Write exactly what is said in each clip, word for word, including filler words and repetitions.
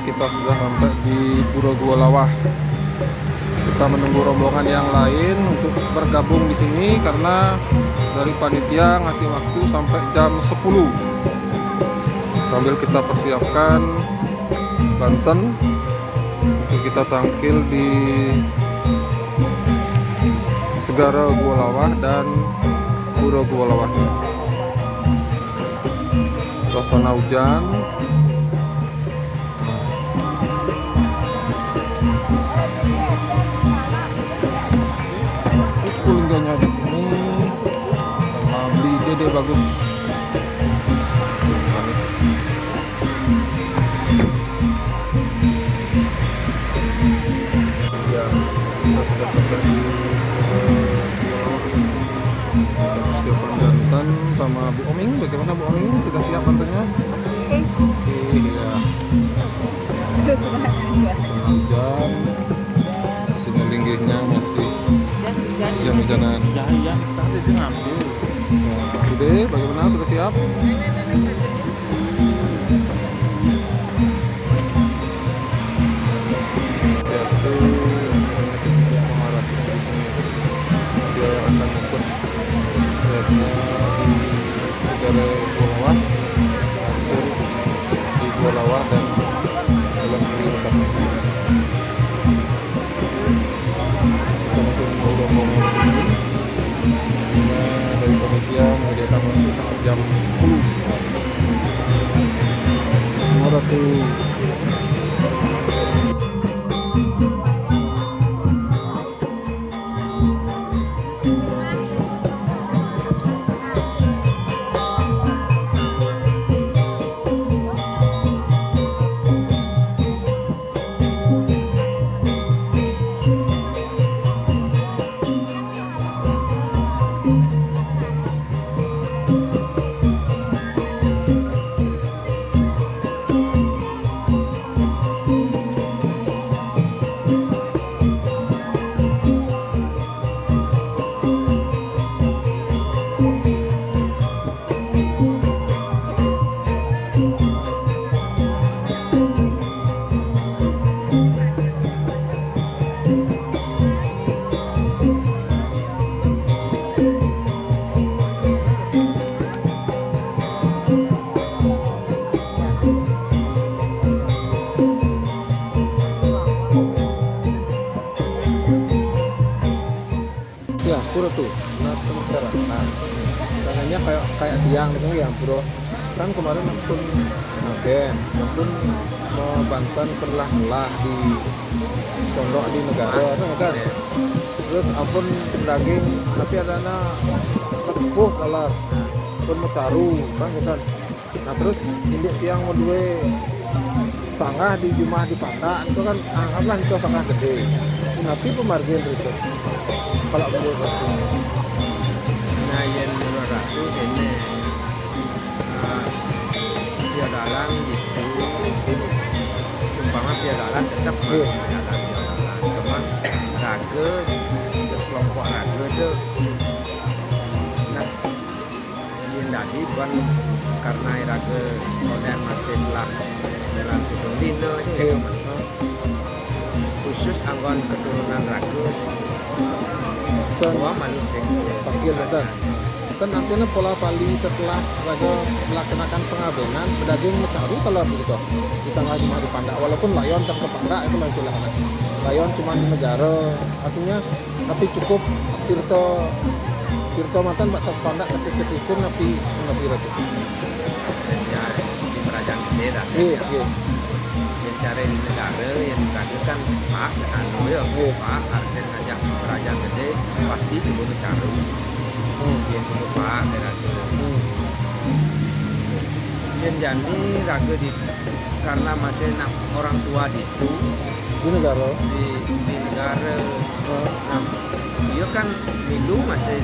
Kita sudah sampai di Pura Gua Lawah. Kita menunggu rombongan yang lain untuk bergabung di sini karena dari panitia ngasih waktu sampai jam sepuluh. Sambil kita persiapkan banten untuk kita tangkil di Segara Gua Lawah dan Pura Gua Lawah. Suasana hujan. Terus kulinganya di sini sama beli Dede Bagus. Ya, kita sudah sampai di, eh, kita persiapan jantan sama Bu Oming. Bagaimana, Bu Oming? Sudah siap bantennya? Oke. Iya. Terus sudah. Hujan. Sini linggihnya masih hujan-hujanan. Ya, iya, tadi dia ngambil. Ya, Dede, bagaimana? Sudah siap? Yes, tuh. Dia yang akan ikut. Ya, di negara Gua Lawah, hampir di Gua Lawah dan dalam negeri Nusa Penida. Kita masih menunggu rombongan ini. Nah, dari panitia menyediakan waktu sampai jam sepuluh. Terima kasih. Ya, sepuro tuh. Nah, sementara. Nah, tangannya kayak, kayak tiang gitu ya, bro. Kan kemarin pun magen, pun mau banten pernah melah di pondok di negara, kan? Terus ampun daging, tapi adanya kesepuh kalah, pun mecaru, kan gitu. Nah, terus indik tiang mau duwe sanggah di jumah di pandak itu kan anggaplah itu sanggah gede. Napi pemargin itu. Kalau menurut aku. Nah, yen menurut aku kene, eh, ya dalan gitu. Umpama ya dalan tetap, iya, ya dalan, ya dalan. Cuma raga, kelompok raga itu. Nah, yen dadi ban karena iraga modern masih lah bulan pitung dina aja ya. Iya. Khusus anggon keturunan raga. Kan semua manusia. Pakil, betul. Kan nantinya pola Bali setelah raga melaksanakan pengabenan, daging mecaru kalau begitu. Bisa lagi mari pandak, walaupun layon tetap pandak itu masih lah. Layon cuma di negara, artinya tapi cukup tirta, tirta matan bak pandak ketis-ketisin napi, napi ratu. Ya, di kerajaan gede dah. Iya, iya. Yang cara di negara, yang negara kan pak, anu ya, iya, pak, artinya ngajak kerajaan gede, pasti sebelum caru. Hmm. Yang sebelum pak, ya, ratu. Hmm. Yang jadi raga di, karena masih nak orang tua di Di negara. Di, di negara. Heeh. Nah, dia kan milu masih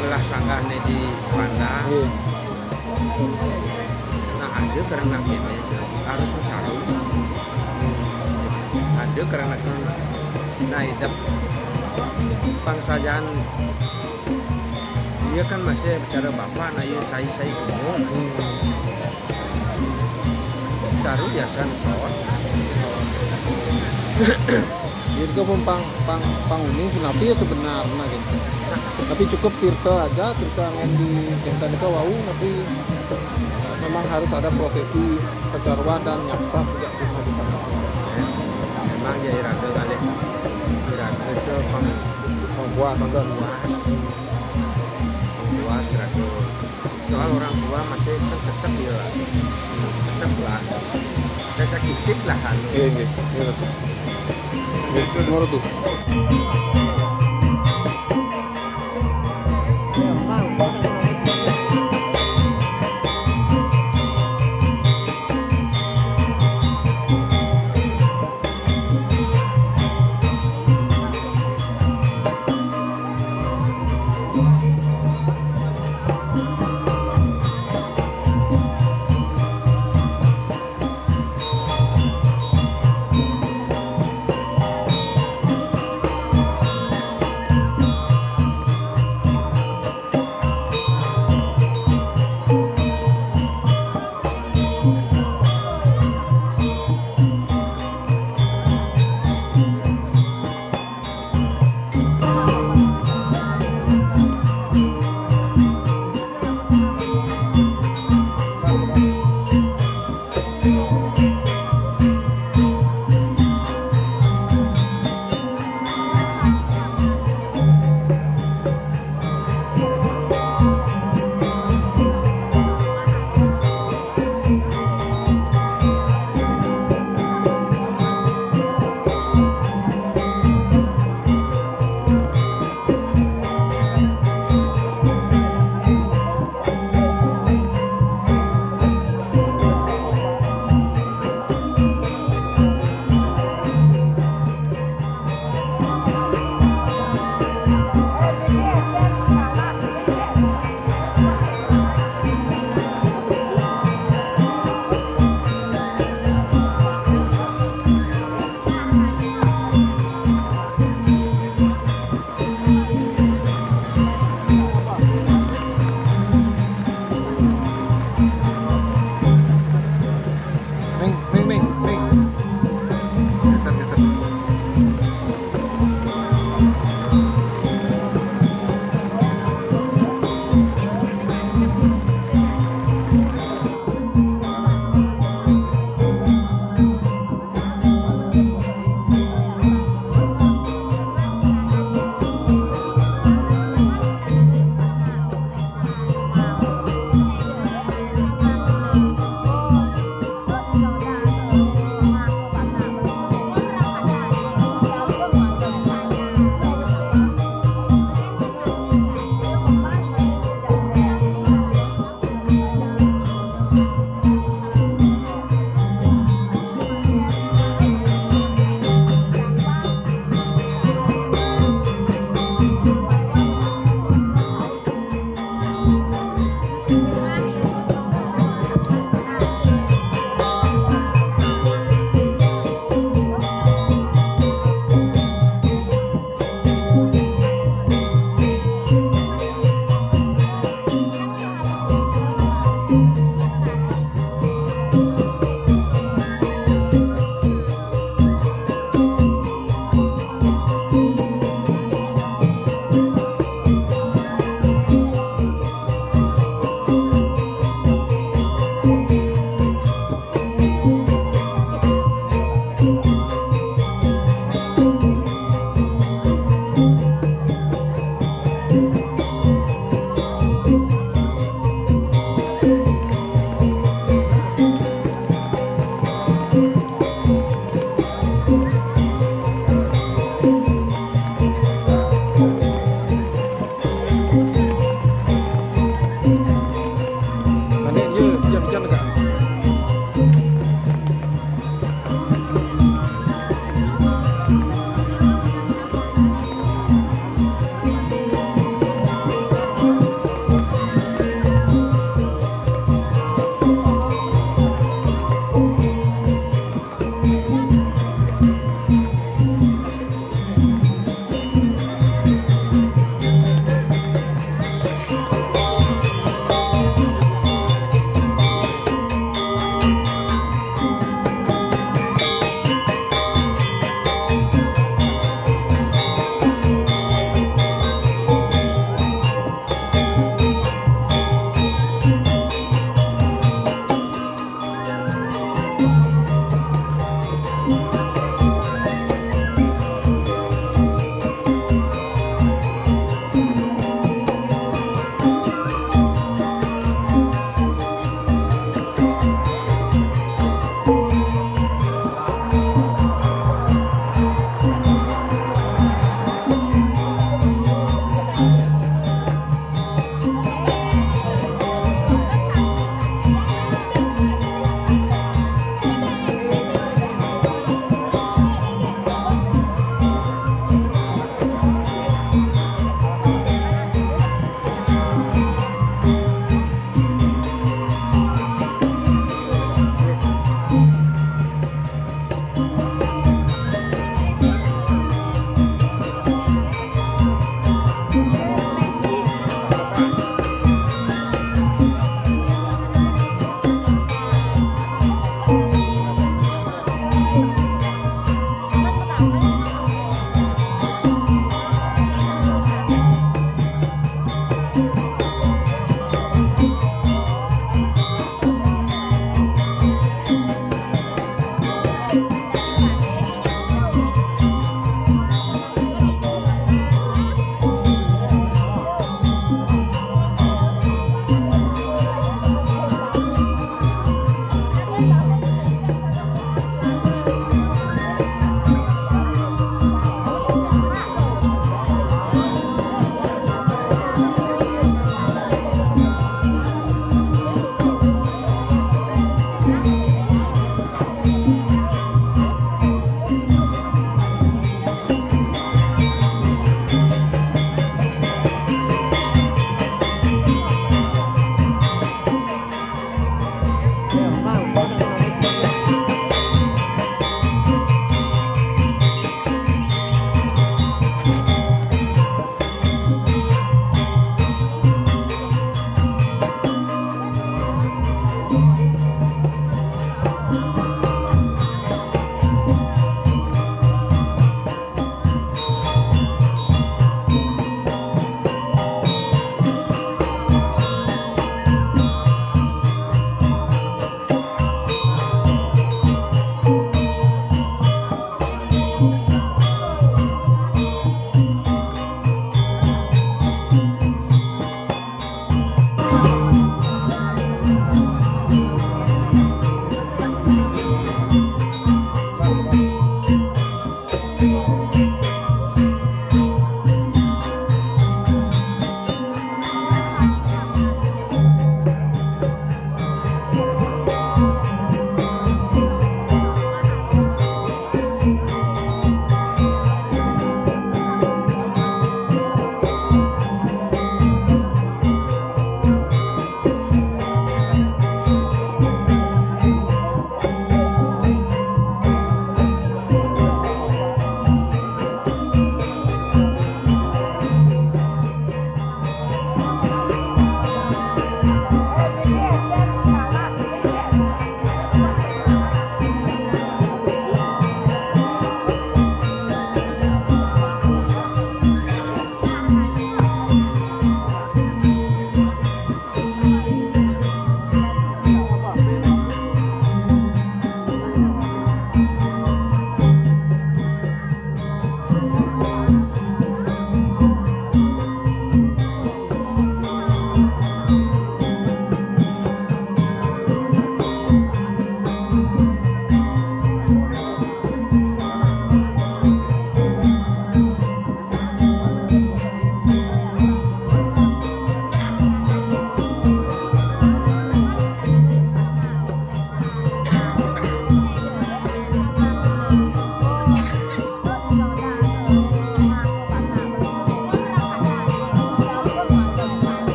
ngelah sanggahne di Pandang. Iya. Nah, ada karena kene harus mecaru. Ada karena kene, nah, idep bangsa jan dia kan masih bicara bapak, nah, iya, saya, saya umum. Hmm. Baru biasa nih, soal. Jadi ke pang pang pang ini napi ya sebenarnya gitu. Tapi cukup tirta aja, tirta yang di yang tadi ke wau, tapi memang harus ada prosesi pecaruan dan nyaksa juga cuma di sana. Memang ya irada kali, irada itu pang pang puas, pang puas, pang puas irada. Soal orang tua masih kan tetap ya, tetap lah. Saya sakit lah anu. Iya, iya, iya. Iya, semua tuh.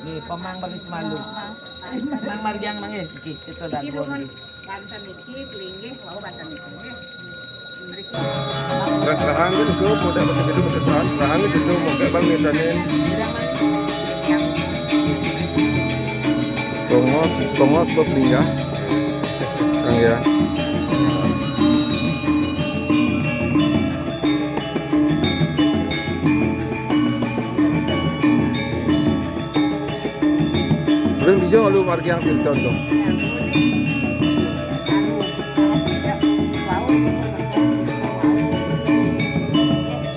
Nih, pemang baris malu. Mang Margiang mang, eh. Oke, kita dah. Banten niki, linggih, wau banten niki, nggih. Nah, serahang itu, itu, mau dapat itu, mau serahang, serahang itu, itu, mau kayak bang, misalnya. Tongos, tongos, bos, linggah. Kang, ya. Ring bijang alu margi yang tirta tu.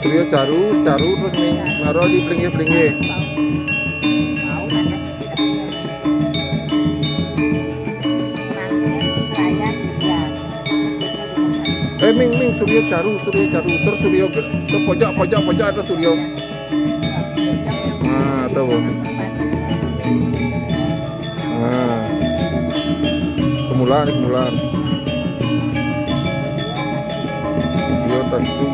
Surya caru, caru terus ning naro di pelinggih-pelinggih. Eh, ming, ming, surya caru, surya caru, terus surya ge-, terus pojok, pojok, pojok, terus surya. Nah, tuh. Nah. Kemulan, kemulan. Surya taksu.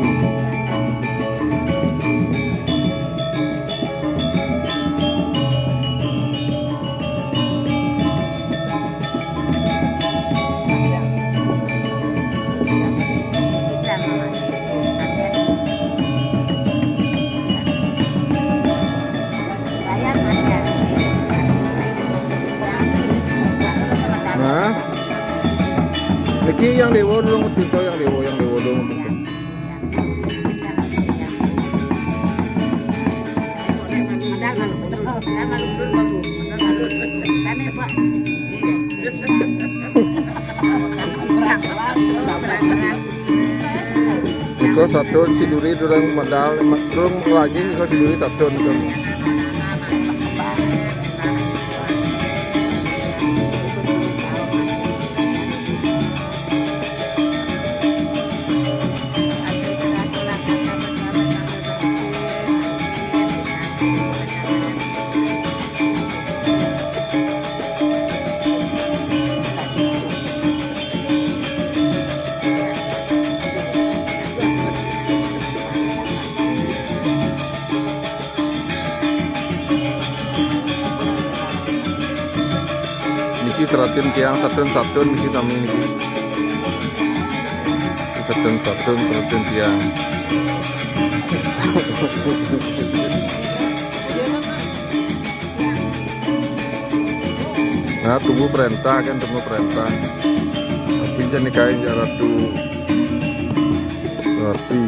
Nah, iki yang dewa dulu, yang dewa, yang dewa dulu. Iko satun siduri durung medal, durung lagi iko siduri satun itu. Niki seratin tiang, satun-satun niki sami niki. Satun-satun, seratin tiang. Nah, tunggu perintah kan, tunggu perintah. Tapi jangan kain jarak tuh. Roti.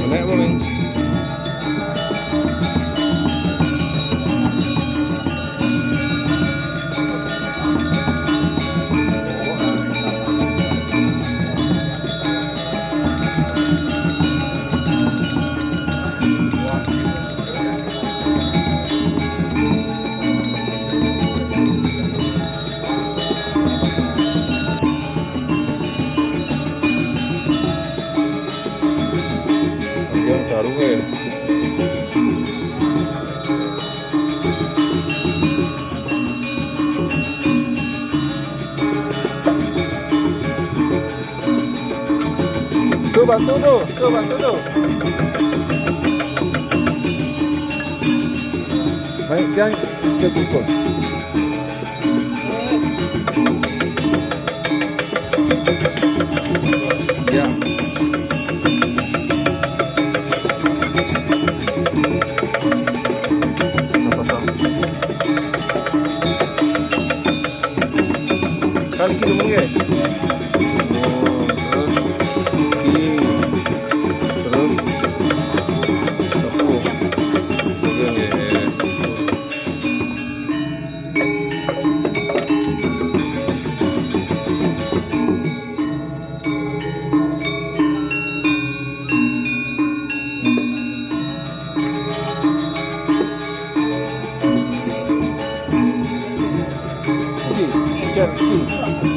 Mana ya, Bang? Yang jarum ya. Tuh, bantu tuh, tuh, bantu tuh. Tiens, je te coupe. Ya. Kenapa, Sam? Kali gitu mungkin. Oh, terus ini. Terus. Aku. Oke, oke, oke. Oke, share, oke.